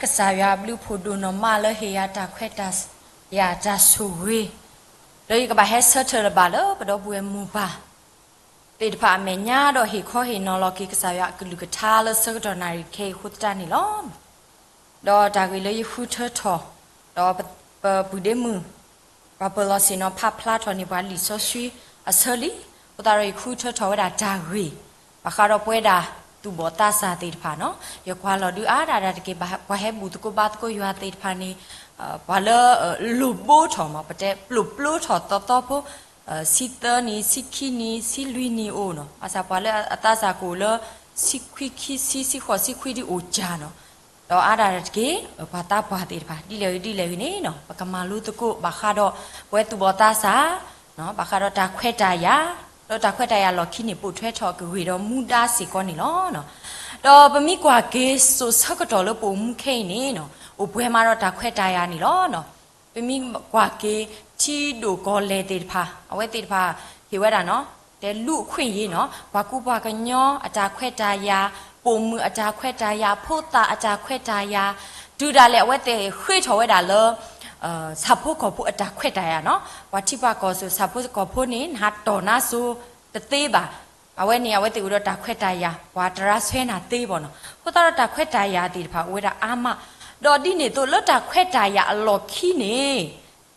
ကစၢ်ယွၤအဘျုးဖးဒိၣ်နီၢ်မးလၢဟ့ၣ်ယၤတၢ်ခွဲးတၢ်ယာ်တၢ်ဆိၣ်ဂ့ၤ, လၢယကဘၣ်ဟဲဆၢထၢၣ်လၢၤဘၣ်လၢပဒီပုၢ်ဝဲၢ်မိၢ်ပၢ်သ့ၣ်တဖၣ်အမဲာ်ညါဒီးဟ့ၣ်ခီဟ့ၣ်နီၤလီၤက့ၤကစၢ်ယွၤအကလုၢ်ကထါလၢဆၢကတီၢ်နၣ်ရံၣ်ခဲအံၤအဃိသတးန့ၣ်လီၤ. ဒီးတၢ်ဂ့ၢ်လၢယဃုထၢထီၣ်, ဒီးပပုၢ်ဒ့မုၣ် ပှၤပၢၤလီၢ်ဆ့ၣ်နီၤဖးဖျါထီၣ်န့ၢ်ပှၤလံာ်စီဆှံအဆၢလံ, အဃိသတးဒီးယဃုထၢထီၣ်ဝဲဒၣ်တၢ်ဂ့ၢ် ဘၣ်ဃးဒီးပဝဲဒၣ်သူၣ်ဘီၣ်သးစၢ်သ့ၣ်တဖၣ်နီၤ, ယကွၢ်လီၤဒုးအါဒၣ်တၢ်တက့ၢ် ပှၤဟဲဘူၣ်သကိးဘါသကိးယွၤသ့ၣ်တဖၣ်န့ၣ်, ပှၤလၢ လိၣ်ဘိထီၣ်မး ပတဲပျိၢ်ပျိထီၣ်သီသီဖိ, ဆံသၢနံၣ် ဆံခံနံၣ် ဆံလွံၢ်နံၣ်အိၣ်နီၤ, ဘၣ်ဆၣ်ပှၤလၢအသးစၢ်ကအိၣ်လၢ ဆံခွံခံဆံ ဆံဃိးဆံခွံဒ်အိၣ်ကၢ်နီၤ, ဒီးအါဒၣ်တၢ်တက့ၢ် ပှၤသးပှၢ်သ့ၣ်တဖၣ် ဒ်လဲၣ်ဂ့ၤဒ်လဲၣ်ဂ့ၤန့ၣ်နီၤ ပကမၤလိသကိးဘၣ်ဃးဒီး ပဝဲသူၣ်ဘီၣ်သးစၢ် ဘၣ်ဃးဒီးတၢ်ခွဲးတၢ်ယာ်, လၢတၢ်ခွဲးတၢ်ယာ်လီၢ်ခံန့ၣ် ပိာ်ထွဲထီၣ်ကဂ့ၤဒီးမူဒါစ့ၢ်ကီးန့ၣ်လီၤ. ဒီးပမ့ၢ်ကွၢ်က့ၤစိာ်ဆၢကတီၢ်လၢပအိၣ်မူခဲအံၤန့ၣ်နီၤ အိၣ်ပှဲၤမးဒီးတၢ်ခွဲးတၢ်ယာ်န့ၣ်လီၤ. ပမ့ၢ်ကွၢ်က့ၤ ထံဒိၣ်ကီၢ်လဲၢ်သ့ၣ်တဖၣ် အဝဲသ့ၣ်တဖၣ်ဟ့ၣ်ဝဲဒၣ်နီၤ တဲလူၢ်အခွင့်အရေးနီၤ ပှၤကူပှၤကညီအတၢ်ခွဲးတၢ်ယာ်, ပိာ်မုၣ်အတၢ်ခွဲးတၢ်ယာ်, ဖိသၣ်အတၢ်ခွဲးတၢ်ယာ်, တုၤဒၣ်လဲာ်အဝဲသ့ၣ်ဃ့ထီၣ်ဝဲဒၣ်လၢ ဆၣ်ဖိကီၢ်ဖိအတၢ်ခွဲးတၢ်ယာ်နီၤ, ပှၤထံပှၤကီၢ်စိၤ ဆၣ်ဖိကီၢ်ဖိန့ၣ် နဟးတီၢ်နါစိၤတသ့ဘၣ်. အဝဲန့ၣ် အဝဲသ့ၣ်အိၣ်ဒီးတၢ်ခွဲးတၢ်ယာ် ပှၤတရါဆွဲနၤသ့ဘၣ်နီၤ. အဃိသတးဒီးတၢ်ခွဲးတၢ်ယာ်သ့ၣ်တဖၣ်အိၣ်ဝဲဒၣ်အါမး, ဒီးဒ်န့ၣ်အသိးလၢတၢ်ခွဲးတၢ်ယာ်အလီၢ်ခံန့ၣ်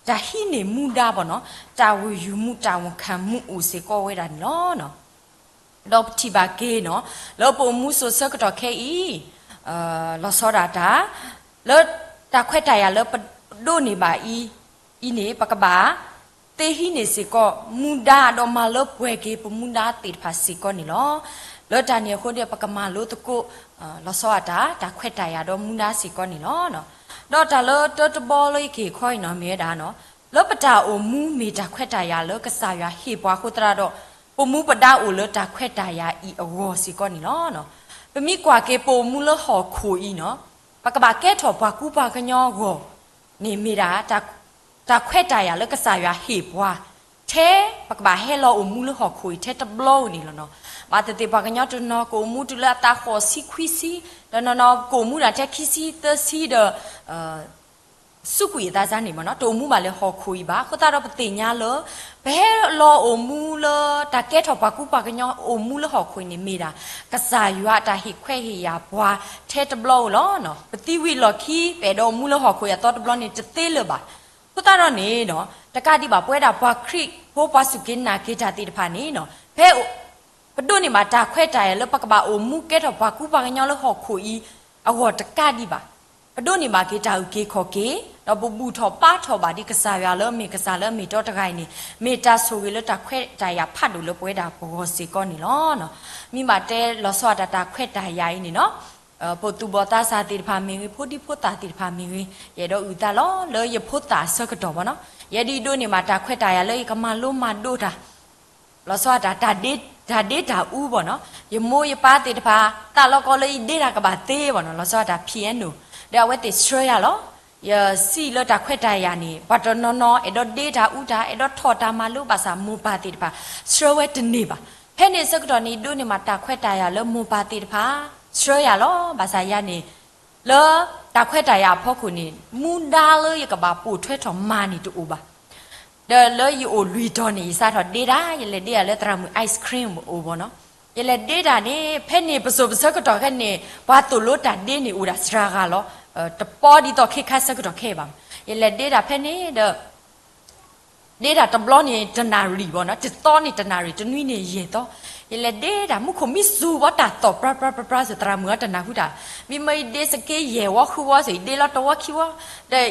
တၢ်ဟံးန့ၢ်မူဒါဘၣ်နီၤ, တၢ်ဝံၢ်ယုၢ်မူ တၢ်ဝံၢ်ခၢၣ်မူအိၣ်စ့ၢ်ကီးဝဲဒၣ်န့ၣ်လီၤ. ဒီးပထံၣ်ဘၣ်က့ၤနီၤ လၢပအိၣ်မူစိာ်ဆၢကတီၢ်ခဲအံၤ လီၤဆီဒၣ်တၢ် လၢတၢ်ခွဲးတၢ်ယာ်လၢပဒိးန့ၢ်ဘၣ်အံၤ အံၤန့ၣ် ပကဘၣ်သ့ဟံးန့ၢ်စ့ၢ်ကီးမူဒါ ဒီးမၤလၢပှဲၤက့ၤပမူဒါသ့ၣ်တဖၣ်စ့ၢ်ကီးန့ၣ်လီၤ. လၢတၢ်န့ၣ်အဃိဒီး ပကမၤလိသကိး လီၤဆီဒၣ်တၢ် တၢ်ခွဲးတၢ်ယာ်ဒီးမူဒါစ့ၢ်ကီးန့ၣ်လီၤ. ဒီးတၢ်လၢတၢတဘီလၢယကဟ့ၣ်ခီအံၤနီၤ မ့ၢ်ဝဲဒၣ်နီၤ လၢပတၢ်အိၣ်မူမ့ၢ်တၢ်ခွဲးတၢ်ယာ်လၢကစၢ်ယွၤဟ့ၣ်ပှၤအဃိသတးဒီး ပမူပဒါအိၣ်လၢတၢ်ခွဲးတၢ်ယာ်အံၤအဂီၢ်စ့ၢ်ကီးန့ၣ်လီၤ. ပမ့ၢ်ကွၢ်က့ၤပအိၣ်မူလၢဟီၣ်ခိၣ်အံၤနီၤ ပကဘၣ်ကဲထီၣ်ပှၤကူပှၤကညီအဂီၢ်န့ၣ်မ့ၢ်ဒၣ် တၢ်ခွဲးတၢ်ယာ်လၢကစၢ်ယွၤဟ့ၣ်ပှၤ ထဲပကဘၣ်ဟဲလီၤအိၣ်မူလၢဟီၣ်ခိၣ်အံၤထဲတဘျီဧိၤန့ၣ်လီၤနီၤ. ဘၣ်သ့ၣ်သ့ၣ်ပှၤကညီတနီၤကအိၣ်မူတုၤလၢအသးဃိးဆံခွံဆံ, တနီၤနီၤကအိၣ်မူဒၣ်ထဲခံဆံသၢဆံဒီး စူးကွံာ်အသးစၢ်န့ၣ်မ့ၢ်နီၤ တအိၣ်မူဘၣ်လၢဟီၣ်ခိၣ်အံၤဘၣ်. အဃိသတးဒီးပသ့ၣ်ညါလၢ ပဟဲလီၤအိၣ်မူလၢတၢ်ကဲထီၣ်ပှၤကူပှၤကညီအိၣ်မူလၢဟီၣ်ခိၣ်အံၤန့ၣ်မ့ၢ်ဒၣ် ကစၢ်ယွၤအတၢ်ဟ့ၣ်ခွဲးဟ့ၣ်ယာ်ပှၤထဲတဘျီဧိၤလီၤ. ပသံဝံၤလီၢ်ခံ ပအဲၣ်ဒိးအိၣ်မူလၢဟီၣ်ခိၣ်အံၤအသီတဘျီန့ၣ်တသ့လၢၤဘၣ်. အဃိသတးဒီးန့ၣ်နီၤ တကးဒံးဘၣ် ပဝဲဒၣ်ပှၤခရံာ်ဖိပှၤစူၢ်က့ၤနာ်က့ၤတၢ်သ့ၣ်တဖၣ်န့ၣ်နီၤ ဖဲ ပဒိးန့ၢ်ဘၣ်တၢ်ခွဲးတၢ်ယာ်လၢပကဘၣ်အိၣ်မူကဲထီၣ်ပှၤကူပှၤကညီလၢဟီၣ်ခိၣ်အံၤအဂီၢ်တကးဒံးဘၣ်. ပဒိးန့ၢ်ဘၣ်က့ၤတၢ်အုၣ်က့ၤခီၣ်က့ၤ ဒီးပဘူၣ်ထီၣ်ဘါထီၣ်ဘၣ်ဒ်ကစၢ်ယွၤလၢအမ့ၢ်ကစၢ်လၢအမ့ၢ်တီတဂၤအံၤန့ၣ် မ့ၢ်တၢ်ဆိၣ်ဂ့ၤလၢတၢ်ခွဲးတၢ်ယာ်ဖးဒိၣ်လၢပဝဲဒၣ်ပဂီၢ်စ့ၢ်ကီးန့ၣ်လီၤ. မ့ၢ်ဘၣ်တဲလီၤဆီဒၣ်တၢ်တၢ်ခွဲးတၢ်ယာ်အံၤန့ၣ်နီၤ ပသူၣ်ဘီၣ်သးစၢ်သ့ၣ်တဖၣ်မ့ၢ်ဂ့ၤ ဖိဒံဖိသၣ်သ့ၣ်တဖၣ်မ့ၢ်ဂ့ၤ ယအဲၣ်ဒိးအုၣ်သးလီၤ လၢယဖိသၣ်အဆၢကတီၢ်ဘၣ်နီၤ ယဲဒၣ်အံၤဒိးန့ၢ်ဘၣ်တၢ်ခွဲးတၢ်ယာ်လၢယကမၤလိမၤဒိးတၢ် လီၤဆီဒၣ်တၢ် တၢ်ဒ့တၢ်အူဘၣ်နီၤ ယမိၢ်ယပၢ်သ့ၣ်တဖၣ် သးလီကီလၢယဒ့တၢ်ကဘၣ်သ့ဘၣ်နီၤ လီၤဆီဒၣ်တၢ် piano ဒီးအဝဲသ့ၣ်ဆှၢယၤလီၤ. ယစံးလၢတၢ်ခွဲးတၢ်ယာ်န့ၣ် ပှၤတနီၤနီၤ အဲၣ်ဒိးဒ့တၢ်အူတၢ် အဲၣ်ဒိးထီၣ်တၢ်မၤလိဘၣ်ဆၣ်မိၢ်ပၢ်သ့ၣ်တဖၣ် ဆှၢဝဲတန့ၢ်ဘၣ်. ဖဲန့ၣ်အဆၢကတီၢ်န့ၣ် ဒိးန့ၢ်မးတၢ်ခွဲးတၢ်ယာ်လၢမိၢ်ပၢ်သ့ၣ်တဖၣ် ဆှၢယၤလီၤ ဘၣ်ဆၣ်ယၤန့ၣ် လၢတၢ်ခွဲးတၢ်ယာ်အဖီခိၣ်န့ၣ် မူဒါလၢယကဘၣ်ပိာ်ထွဲထီၣ်မၤန့ၣ်တအိၣ်ဘၣ်. ဒီးလၢယအိၣ်လွံၢ်တီၤန့ၣ် ယစးထီၣ်ဒ့တၢ် ယလဲၤဒ့တၢ်လၢသရၣ်မုၣ် ice cream အိၣ်ဘၣ်နီၤ ယလဲၤဒ့တၢ်န့ၣ် ဖဲန့ၣ်ပစိၤပဆၢကတီၢ်ခဲန့ၣ် ပှၤသိၣ်လိတၢ်ဒ့န့ၣ်အိၣ်ဒၣ်စှၤဂၤလီၤ. တပီဒ်သိးခဲခါဆၢကတီၢ်ခဲအံၤဘၣ်. ယလဲၤဒ့တၢ်ဖဲန့ၣ်ဒီး ဒ့တၢ်တဘျီန့ၣ်တနၣ်ရံၣ်ဘၣ်နီၤ တသီန့ၣ်တနၣ်ရံၣ် တနွံန့ၣ်ယဲၢ်သီ ယလဲၤဒ့တၢ် မူခိၣ်မံစူၤဘၣ်တၢ်သီၣ်ပြၢပြၢပြၢပြၢစ့ၢ် သရၣ်မုၣ်အတနၢ်ဟူတၢ် မ့မ့ၢ်ယဒ့စက့ယဲၢ်ဝီဃုဝီစ့ၢ် ယဒ့လီၤတဝီခံဝီ ဒီး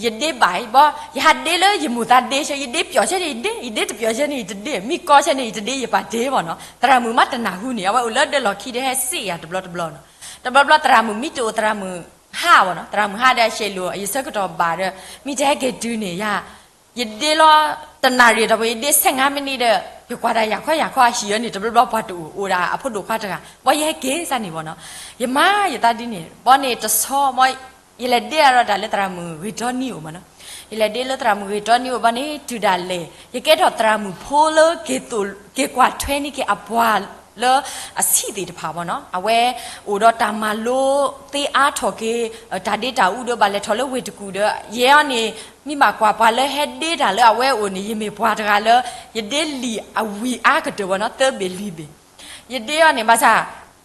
ယဒ့ဘၣ်ဘၣ် ယဟးဒ့လၢယမိၢ်သးဒ့ဆၢ ယဒ့ပျီၢ်ဆၢန့ၣ်ယဒ့ ယဒ့တပျီၢ်ဆၢန့ၣ်ယတဒ့ မ့ၢ်ကီဆၢန့ၣ်ယတဒ့ ယပာ်တ့ၢ်ဘၣ်နီၤ သရၣ်မုၣ်မးတနၢ်ဟူန့ၣ် အဝဲအိၣ်လၢဒၢလီၢ်ခံဒီးဟဲစ့ၣ်ယၤတဘျီတဘျီနီၤ တဘျီဘျီသရၣ်မုၣ်မံတအိၣ် သရၣ်မုၣ်ဟးဘၣ်နီၤ သရၣ်မုၣ်ဟးဒီးအဆဲးလိာ် ယဆၢကတီၢ်ဘၣ်ဒီး မ့ၢ်တဟဲက့ၤတုၤန့ၣ်ယၤ ယဒ့လီၤ တနၣ်ရံၣ်ဒီး ယဒ့ဆဲးငါးမံးနံးဒီး ယကွၢ်တၢ်ယၤခီယၤခီအဟံၣ်အၢန့ၣ် တဘျီဘျီပှၤတအိၣ် အိၣ်ဒၣ်အဖိဒိၣ်ခွါတဂၤ ဘၣ်ယဟဲက့ၤစ့ၢ်န့ၣ်ဘၣ်နီၤ ယမၤယသးဒ်န့ၣ် ဘၣ်န့ၣ်တဆီဘၣ် ယလဲၤဒ့အါဒီးတၢ်လၢသရၣ်မုၣ်ဂ့ၤတီနံအိၣ်ဘၣ်နီၤ ယလဲၤဒ့လၢသရၣ်မုၣ်ဂ့ၤတီနံအိၣ်ဘၣ်န့ၣ် တုၤဒၣ်လဲာ် ယကဲထီၣ်သရၣ်မုၣ်ဖိလၢ က့ၤကွၢ်ထွဲန့ၢ်က့ၤအပှၤ လၢအဆံးသ့ၣ်တဖၣ်ဘၣ်နီၤ, အဝဲအိၣ်ဒီးတၢ်မၤလိသ့အါထီၣ်က့ၤ တၢ်ဒ့တၢ်အူဒီး ဘၣ်လဲၤထီၣ်လၢဝ့ၢ်တကူၣ်ဒီး ယဲအံၤန့ၣ် မ့ၢ်ဘၣ်ကွၢ်ပှၤလၢဟဲဒ့တၢ်လၢအဝဲအိၣ်န့ၣ် ယမ့ၢ်ပှၤတဂၤလၢ ယဒ့လံာ်အဝံၤအါကတၢၢ်ဘၣ်နီၤ, သၢဘ့ၣ်လွံၢ်ဘ့ၣ် ယဒ့အီၤန့ၣ် ဘၣ်ဆၣ်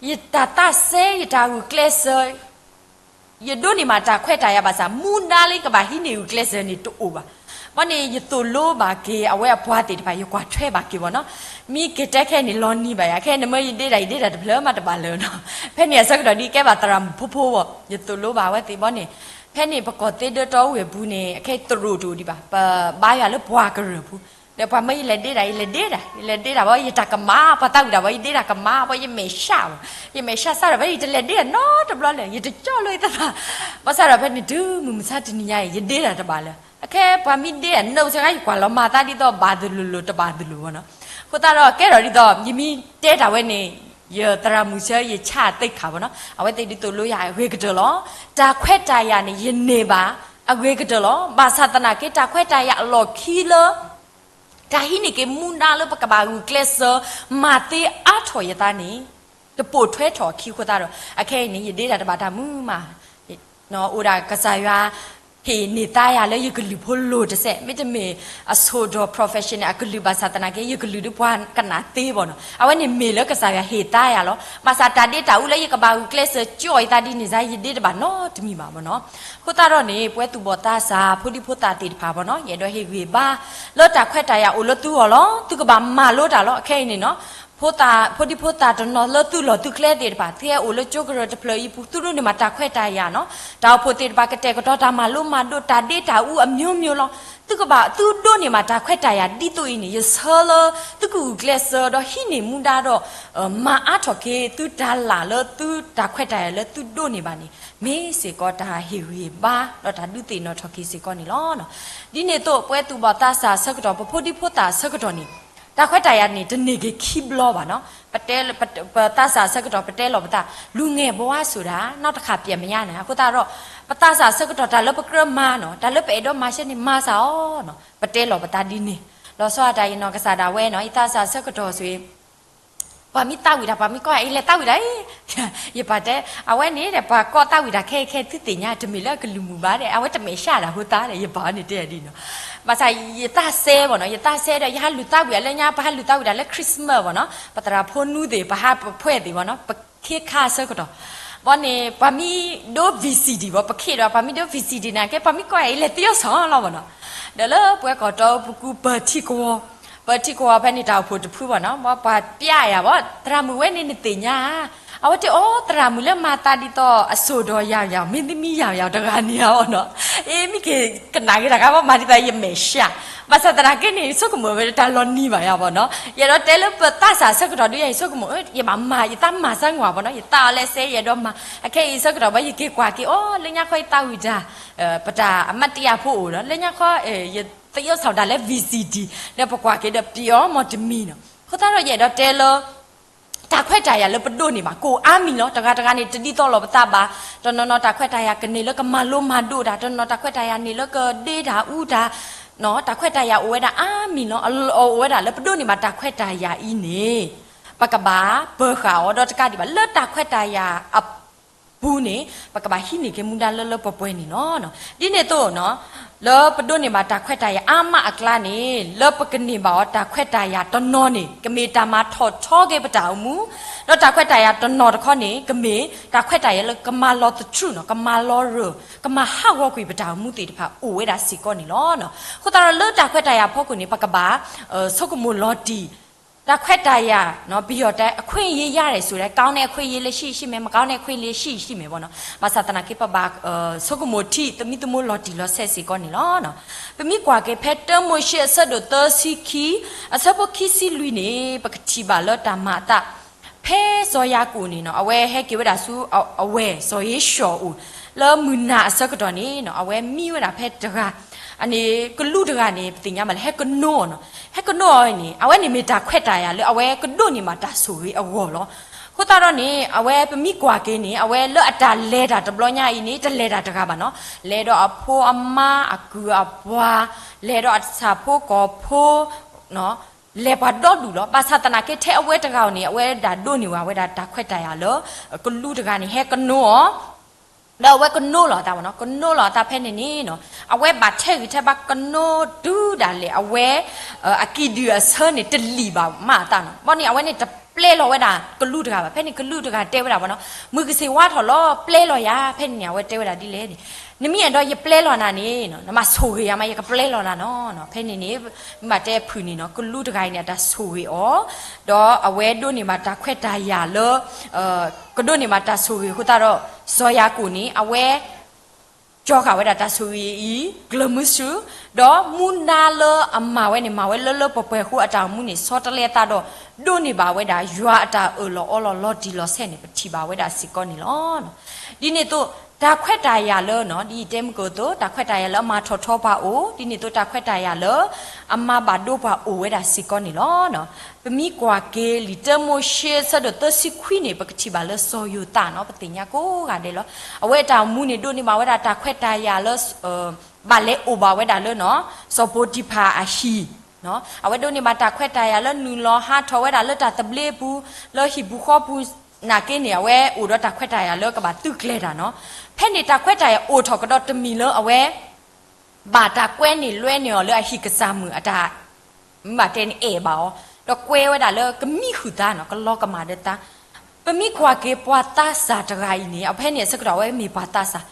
ယတၢ်သးစဲ ယတၢ်ဂုာ်ကျဲးစၢး ယဒိးန့ၢ်မးတၢ်ခွဲးတၢ်ယာ်ဘၣ်ဆၣ် မူဒါလၢယကဘၣ်ဟံးန့ၢ်ဂုာ်ကျဲးစၢးန့ၣ်တအိၣ်ဘၣ်. ဘၣ်န့ၣ် ယသိၣ်လိဘၣ်က့ၤအဝဲအပှၤသ့ၣ်တဖၣ် ယကွၢ်ထွဲဘၣ်က့ၤဘၣ်နီၤ, မ့ၢ်က့ၤတဲခဲအံၤန့ၣ်လီၤနံၤဘၣ်ယၤ, ခဲအံၤန့ၣ်မ့ၢ်ယဒ့တၢ် ယဒ့တၢ်တဖျၢၣ်မးတဘၣ်လၢၤနီၤ, ဖဲန့ၣ်အဆၢကတီၢ်ဒ်ကဲဘၣ်သရၣ်မုၣ်ဖိဖိဘၣ်, ယသိၣ်လိဘၣ်အဝဲသ့ၣ်ဘၣ်န့ၣ်, ဖဲန့ၣ်ပကီၢ်သ့ဒၢတီဝ့ၢ်ပူၤန့ၣ် ခဲအံၤသရိာ်တအိၣ်ဒံးဘၣ်, ပဘါယွၤလၢပှၤကရၢၢ်ပူၤ, ဒီးပှၤမၢယလဲၤဒ့တၢ် ယလဲၤဒ့တၢ် ယလဲၤဒ့တၢ်ဘၣ် ယတၢ်ကမၣ် ပှၤသးဝံၣ်တၢ်ဘၣ် ယဒ့တၢ်ကမၣ်ဘၣ် ယမဲာ်ဆှးဘၣ်, ယမဲာ်ဆှးစၢ်ဒီး ဖဲယတလဲၤဒ့တၢ်နီတဘျီလၢၤ ယတကၠီလၢယသး, ဘၣ်ဆၣ်ဒီးဖဲန့ၣ်တုၤမုၢ်မဆါတနံၤညါအံၤ ယဒ့တၢ်တဘၣ်လၢၤ, အခဲပှၤမ့ၢ်ဒ့အနၢၣ်ဆၢခါ ယကွၢ်လီၤမၤသးဒ်သိးဘၣ်သလိၤလိၤတဘၣ်သလိၤဘၣ်နီၤ, အဃိသတးဒီးကဲထီၣ်ဒ်သိး ယမ့ၢ်တဲတၢ်ဝဲန့ၣ် ယသရၣ်မုၣ်ဆၢယဆါသ့ၣ်ခါဘၣ်နီၤ, အဝဲသ့ၣ်ဒ်သိးလိယၤအဂ့ၤကတၢၢ်လီၤ, တၢ်ခွဲးတၢ်ယာ်န့ၣ် ယန့ၢ်ဘၣ် အဂ့ၤကတၢၢ်လီၤ, ဘၣ်ဆၣ်သနာ်က့ တၢ်ခွဲးတၢ်ယာ်အလီၢ်ခံလၢ တၢ်ဟံးန့ၢ်က့ၤမူဒါလၢပကဘၣ်ဂုာ်ကျဲးစၢး မၤသ့အါထီၣ်ယသးန့ၣ် တပိာ်ထွဲထီၣ်အခံအဃိသတးဒီး အခဲအံၤန့ၣ် ယဒ့တၢ်တဘၣ်တၢ်မုာ်မး, အိၣ်ဒၣ်ကစၢ်ယွၤ ဟ့ၣ်န့ၢ်သါယၤလၢယကလုၢ်ဖိလိၤတစဲး, မ့တမ့ၢ်အဆိၣ်ဒီး professional အကလုၢ်ဘၣ်ဆၣ်သနာ်က့ ယကလုၢ်ဒ်ပှၤကနၣ်သ့ဘၣ်နီၤ, အဝဲန့ၣ်မ့ၢ်လၢကစၢ်ယွၤဟ့ၣ်သါယၤလီၤ, ဘၣ်ဆၣ်တၢ်ဒ့တၢ်အူလၢယကဘၣ်ဂုာ်ကျဲးစၢးကၠီအီၤယသးဒ်န့ၣ်စါ ယဒ့တဘၣ်နီတမံၤဘၣ်ဘၣ်နီၤ, အဃိသတးဒီးန့ၣ် ပဝဲသူၣ်ဘီၣ်သးစၢ် ဖိဒံဖိသၣ်သ့ၣ်တဖၣ်ဘၣ်နီၤ ယအဲၣ်ဒိးဟ့ၣ်ဂံၢ်ဘါ လၢတၢ်ခွဲးတၢ်ယာ်အိၣ်လၢသုဂီၢ်လီၤ, သုကဘၣ်မၤလိတၢ်လီၤ, အခဲအံၤန့ၣ်နီၤ ဖိဒံဖိသၣ်တနီၤလၢသုလီၢ်သုကျဲသ့ၣ်တဖၣ် သုဟဲအိၣ်လၢကၠိကရၢၢ်တဖျၢၣ်အံၤပူၤ သုဒိးန့ၢ်မးတၢ်ခွဲးတၢ်ယာ်နီၤ, တၢ်အိၣ်ဖှိၣ်သ့ၣ်တဖၣ်ကတဲာ်ကတီၤတၢ်မၤလိမၤဒိး တၢ်ဒ့တၢ်အူအမျိုးမျိုးလီၤ, သုကဘၣ်သုဒိးန့ၢ်မးတၢ်ခွဲးတၢ်ယာ်ဒ်သိးအံၤန့ၣ် ယဆၢလၢ သုကဂုာ်ကျဲးစၢးဒီး ဟံးန့ၢ်မူဒါဒီး မၤအါထီၣ်က့ၤသုတၢ်လၢ်လၢသုတၢ်ခွဲးတၢ်ယာ်လၢသုဒိးန့ၢ်ဘၣ်န့ၣ် မ့ၢ်စ့ၢ်ကီးတၢ်ဟ့ၣ်ဂံၢ်ဟ့ၣ်ဘါ ဒီးတၢ်ဒုးသ့ၣ်နီၣ်ထီၣ်က့ၤစ့ၢ်ကီးန့ၣ်လီၤ. ဒ်န့ၣ်အသိး ပဝဲသူၣ်ဘီၣ်သးစၢ်အဆၢကတီၢ် ပဖိဒံဖိသၣ်အဆၢကတီၢ်န့ၣ် တၢ်ခွဲးတၢ်ယာ်န့ၣ် တန့ၢ်က့ၤခံဘျီဘၣ်နီၤ, ပတဲ ပသးစၢ်အဆၢကတီၢ် ပတဲလီၤပသး လူငယ်ဘဝဆိုတာ နောက်တခါပြန်မရနိုင် အဃိသတးဒီး ပသးစၢ်အဆၢကတီၢ် တၢ်လၢပကြၢးမၤနီၤ တၢ်လၢပအဲၣ်ဒိးမၤဆၢန့ၣ် မၤစၢ်အီၤနီၤ ပတဲလီၤပသးဒ်န့ၣ်, လီၤဆီဒၣ်တၢ် ယနီၢ်ကစၢ်ဒၣ်ဝဲနီၤ ယသးစၢ်အဆၢကတီၢ်ဆိ ပှၤမ့ၢ်သးဝံၣ်တၢ် ပှၤမ့ၢ်ကိးယၤ အံၤလဲၤသးဝံၣ်တၢ်အံၤ, ယပာ်တဲ အဝဲန့ၣ်ဒီး ပှၤကိးသးဝံၣ်တၢ်ခဲအံၤခဲအံၤ သုသ့ၣ်ညါ တမ့ၢ်လၢအကလုၢ်မုာ်ဘၣ်ဒီး အဝဲတမဲာ်ဆှးဒၣ်အဃိသတးဒီး ယပာ်အီၤန့ၣ်တဲဒ်နီၤ, ဘၣ်ဆၣ်ယသးစဲဘၣ်နီၤ ယသးစဲဒီး ယဟးလူၤသးဝံၣ်အီၤလၢညါ ပဟးလူၤသးဝံၣ်တၢ်လၢ Christmas ဘၣ်နီၤ ပသရၣ်ဖိနူသ့ၣ် ပဟးပဖှဲသ့ၣ်ဘၣ်နီၤ ပခ့ခါအဆၢကတီၢ် ဘၣ်န့ၣ် ပှၤမ့ၢ်ဒိ V C D ဘၣ် ပခ့ဒီး ပှၤမ့ၢ်ဒိ V C D န့ၣ်ကဲ ပှၤမ့ၢ်ကိးယၤ အံၤလဲၤသယီၣ်ဆီလီၤဘၣ်နီၤ, ဒီးလၢပှၤကီၢ်တီပူၤပထံကဝီၤ ပထံကဝီၤဖဲန့ၣ် တၢ်အိၣ်ဖှိၣ်တဖုဘၣ်နီၤ ပှၤပျဲယၤဘၣ် သရၣ်မုၣ်ဝဲန့ၣ်နသ့ၣ်ညါဧါ, အဝဲတဲအီၤ သရၣ်မုၣ်လၢမၤသးဒ်သိး အစိၣ်ဒီးယၤယၤ မ့ၢ်သမံယၤယၤတဂၤန့ၣ်ဧါဘၣ်နီၤ, အ့ မ့ၢ်က့ၤကနၣ်က့ၤတၢ်ကါဘၣ် မၤဒ်သိးယမဲာ်ဆှး, ဘၣ်ဆၣ်သနာ်က့န့ၣ် ယဆိကမိၣ်ဝဲတၢ်လီၤနံၤဘၣ်ယၤဘၣ်နီၤ, ယအဲၣ်ဒိးတဲလၢပသးစၢ်အဆၢကတီၢ်ဒုးယၤ ယဆိကမိၣ် ယဘၣ်မၤ ယသးမၤစၢ်ငွၢ်ဘၣ်နီၤ ယသးအီၤလၢစဲ ယအဲၣ်ဒိးမၤ, အခဲအံၤအဆၢကတီၢ်ဘၣ် ယက့ၤကွၢ်က့ၤအီၤ လၢညါခီယသးဝံၣ်တၢ် ပတၢ်အမှတ်တရဖီအိၣ်ဒီး လၢညါခီ ယသယီၣ်ဆီတၢ်လၢ V C D ဒီးပကွၢ်က့ၤဒီးပျံၤအီၤမီၢ်တမံၤနီၤ, အဃိသတးဒီးယအဲၣ်ဒိးတဲလၢ တၢ်ခွဲးတၢ်ယာ်လၢပဒိးန့ၢ်ဘၣ် ကအိၣ်အါမံၤလီၤ, တဂၤတဂၤန့ၣ် တဒ်သိးလိာ်ပသးဘၣ်, တနီၤနီၤတၢ်ခွဲးတၢ်ယာ်ကန့ၢ်လၢကမၤလိမၤဒိးတၢ်, တနီၤတၢ်ခွဲးတၢ်ယာ်န့ၢ်လၢကဒ့တၢ်အူတၢ်, တၢ်ခွဲးတၢ်ယာ်အိၣ်ဝဲဒၣ်အါမံၤလီၤ, အအိၣ်ဝဲဒၣ်လၢပဒိးန့ၢ်ဘၣ်တၢ်ခွဲးတၢ်ယာ်အံၤန့ၣ် ပကဘၣ်ပၢၤဃာ်အီၤဒီးတကးဒံးဘၣ် လၢတၢ်ခွဲးတၢ်ယာ်အပူၤန့ၣ် ပကဘၣ်ဟံးန့ၢ်က့ၤမူဒါလၢလၢပှဲၤပှဲၤန့ၣ်လီၤ. ဒ်န့ၣ်အသိးနီၤ လၢပဒိးန့ၢ်ဘၣ်တၢ်ခွဲးတၢ်ယာ်အါမးအကျါန့ၣ် လၢပကန့ၢ်ဘၣ်အီၤတၢ်ခွဲးတၢ်ယာ်တနီၤန့ၣ် ကမ့ၢ်တၢ်မၤထီၣ်ထီက့ၤပတၢ်အိၣ်မူ, ဒီးတၢ်ခွဲးတၢ်ယာ်တနီၤတခီန့ၣ် ကမ့ၢ်တၢ်ခွဲးတၢ်ယာ်လၢကမၤလီၤသထြူးနီၤ ကမၤလီၤရၢၢ် ကမၤဟးဂီၤကွံာ်ပတၢ်အိၣ်မူသ့ၣ်တဖၣ်အိၣ်ဝဲဒၣ်စ့ၢ်ကီးန့ၣ်လီၤ. အဃိသတးဒီးလၢတၢ်ခွဲးတၢ်ယာ်အဖီခိၣ်န့ၣ် ပကဘၣ် ဆိကမိၣ်လီၤတံၢ် တၢ်ခွဲးတၢ်ယာ် ပယီၤတဲ အခွင့်အရေးရတယ်ဆိုတဲ့ ကောင်းတဲ့အခွင့်အရေးလည်းရှိရှိမယ် မကောင်းတဲ့အခွင့်အရေးလည်းရှိရှိမယ်ပေါ့နော် ဘၣ်ဆၣ်သနာ်က့ ပဘၣ်ဆိကမိၣ်ထံ သမံသမိးလီၤတံၢ်လီၤဆဲးစ့ၢ်ကီးန့ၣ်လီၤ. ပမ့ၢ်ကွၢ်က့ၤဖဲတၢမိၤၡ့အဆၢဒိၣ်သၢဆံခံ အဆၢဖိခံဆံလွံၢ်န့ၣ် ပကထံၣ်ဘၣ်လၢတၢ်မၤအသး ဖဲစီၤယၤကိာ်န့ၣ်နီၤ အဝဲဟဲက့ၤဝဲဒၣ်ဆူအဝဲၢ်စီၤဧ့ၡီၤအအိၣ် လၢမုၢ်နၤအဆၢကတီၢ်န့ၣ်နီၤ အဝဲမံဝဲဒၣ်ဖဲတဂၤ အန့ၣ် ကလူးတဂၤန့ၣ် ပသ့ၣ်ညါဘၣ်လၢ ဟဲကနိအီၤနီၤ ဟဲကနိအီၤန့ၣ် အဝဲန့ၣ်မ့ၢ်တၢ်ခွဲးတၢ်ယာ်လၢအဝဲကဒိးန့ၢ်ဘၣ်တၢ်ဆိၣ်ဂ့ၤအဂီၢ်လီၤ. အဃိသတးဒီးန့ၣ် အဝဲပမ့ၢ်ကွၢ်က့ၤန့ၣ် အဝဲလၢအတၢ်လဲၤတၢ်တဘျီညါအံၤန့ၣ် တလဲၤတၢ်တဂၤဘၣ်နီၤ လဲၤဒီးအဖိအမါအကုၢ်အပှၤ လဲၤဒီးအဆၣ်ဖိကီၢ်ဖိနီၤ လဲၤပှၤဒီဒူၣ်လီၤ. ဘၣ်ဆၣ်သနာ်က့ ထဲအဝဲတဂၤဧိၤန့ၣ် အဝဲဒၣ်ဒိးန့ၢ်ဝဲဒၣ်တၢ်ခွဲးတၢ်ယာ်လၢ ကလူးတဂၤန့ၣ် ဟဲကနိအီၤ, ဒီးအဝဲကနိလီၤအသးဝဲနီၤ, ကနိလီၤအသးဖဲန့ၣ်န့ၣ်နီၤ, အဝဲဘၣ်ထဲဂံၢ်ထဲဘါကနိတုၤဒၣ်လဲာ် အဝဲ အကံၣ်ဒုၣ်အဆၢန့ၣ် တလံာ်ဘၣ်မးအသးနီၤ. ဘီန့ၣ် အဝဲန့ၣ်တပျဲလီၤဝဲဒၣ်ကလူးတဂၤဘၣ်. ဖဲန့ၣ်ကလူးတဂၤတဲဝဲဒၣ်ဝဲနီၤ, မုၢ်ကစ့ၢ်ဝါထီၣ်လီၤ, ပျဲလီၤယၤ. ဖဲန့ၣ်န့ၣ် အဝဲတဲဝဲဒၣ်ဒ်လဲၣ်န့ၣ်, နမ့ၢ်အဲၣ်ဒိးယပျဲလီၤနၤန့ၣ်နီၤ, နမၤဆိၣ်ဂ့ၤယၤမး, ယကပျဲလီၤနၤနီၤ. ဖဲန့ၣ်န့ၣ် မ့ၢ်ဘၣ်တဲဖုၣ်န့ၣ်နီၤ, ကလူးတဂၤအံၤန့ၣ် အတၢ်ဆိၣ်ဂ့ၤအီၤ, ဒီးအဝဲဒိးန့ၢ်ဘၣ်တၢ်ခွဲးတၢ်ယာ်လၢ ကဒိးန့ၢ်ဘၣ်တၢ်ဆိၣ်ဂ့ၤအဃိသတးဒီး စီၤယၤကိာ်န့ၣ် အဝဲ ကၠီဃာ်ဝဲဒၣ်တၢ်ဆိၣ်ဂ့ၤအံၤ ကျၢၤမုဆူၣ်, ဒီးမူဒါလၢအမၤဝဲန့ၣ် မၤဝဲလၢလၢပှဲၤပှဲၤအဃိ အတၢ်အိၣ်မူန့ၣ် ဆီတလဲအသးဒီး ဒိးန့ၢ်ဘၣ်ဝဲဒၣ်ယွၤအတၢ်အၢၣ်လီၤအီလီၤလီၤတံၢ်လီၤဆဲးန့ၣ် ပထံၣ်ဘၣ်ဝဲဒၣ်စ့ၢ်ကီးန့ၣ်လီၤ. ဒ်န့ၣ်အသိး တၢ်ခွဲးတၢ်ယာ်လၢနီၤ, ဒ်ယတဲမုၢ်ကၢသိး တၢ်ခွဲးတၢ်ယာ်လၢအမၤထီၣ်ထီပှၤအိၣ်, ဒ်န့ၣ်အသိးတၢ်ခွဲးတၢ်ယာ်လၢ အမၤဘၣ်ဒိပှၤအိၣ်ဝဲဒၣ်စ့ၢ်ကီးန့ၣ်လီၤ. ပမ့ၢ်ကွၢ်က့ၤလံာ်တၢမိၤၡ့အဆၢဒိၣ်သၢဆံခွံန့ၣ် ပကထံၣ်ဘၣ်လၢစီၤယိၤသးနီၤ, ပသ့ၣ်ညါကိးဂၤဒဲးလီၤ. အဝဲအတၢ်အိၣ်မူန့ၣ် ဒိးန့ၢ်ဘၣ်ဝဲဒၣ်တၢ်ခွဲးတၢ်ယာ်လၢ ဘၣ်လဲၤအိၣ်ဘၣ်ဝဲဒၣ်လၢနီၤ, စီၤပိၤတံၤဖၢ်အဟံၣ်, အဝဲဒိးန့ၢ်ဘၣ်တၢ်ခွဲးတၢ်ယာ်လၢနုာ်လီၤဟးထီၣ်ဝဲဒၣ်လၢတၢ်သဘျ့ပူၤ, လၢဟံၣ်ပူၤဃီပူၤနာ်က့န့ၣ် အဝဲအိၣ်ဒီးတၢ်ခွဲးတၢ်ယာ်လၢကဘၣ်သုးကျဲၤတၢ်နီၤ. ဖဲန့ၣ်တၢ်ခွဲးတၢ်ယာ်အိၣ်ထီၣ်ကဒီးတမံၤလၢအဝဲ ဘၣ်တၢ်ကွဲန့ၢ်လွဲန့ၢ်အီၤလၢအဟံၣ်ကစၢ်မုၣ်အတၢ် မ့ၢ်ဘၣ်တဲန့ၣ် အဲၣ်ဘၣ်အီၤ, ဒီးကွဲဝဲဒၣ်လၢကမံဃုာ်သးနီၤ, ကလီကမၣ်ဒီးသး. ပမ့ၢ်ကွၢ်က့ၤပှၤသးစၢ်တဂၤအံၤန့ၣ် အဖဲန့ၣ်အဆၢကတီၢ်အဝဲမ့ၢ်ပှၤသးစၢ်,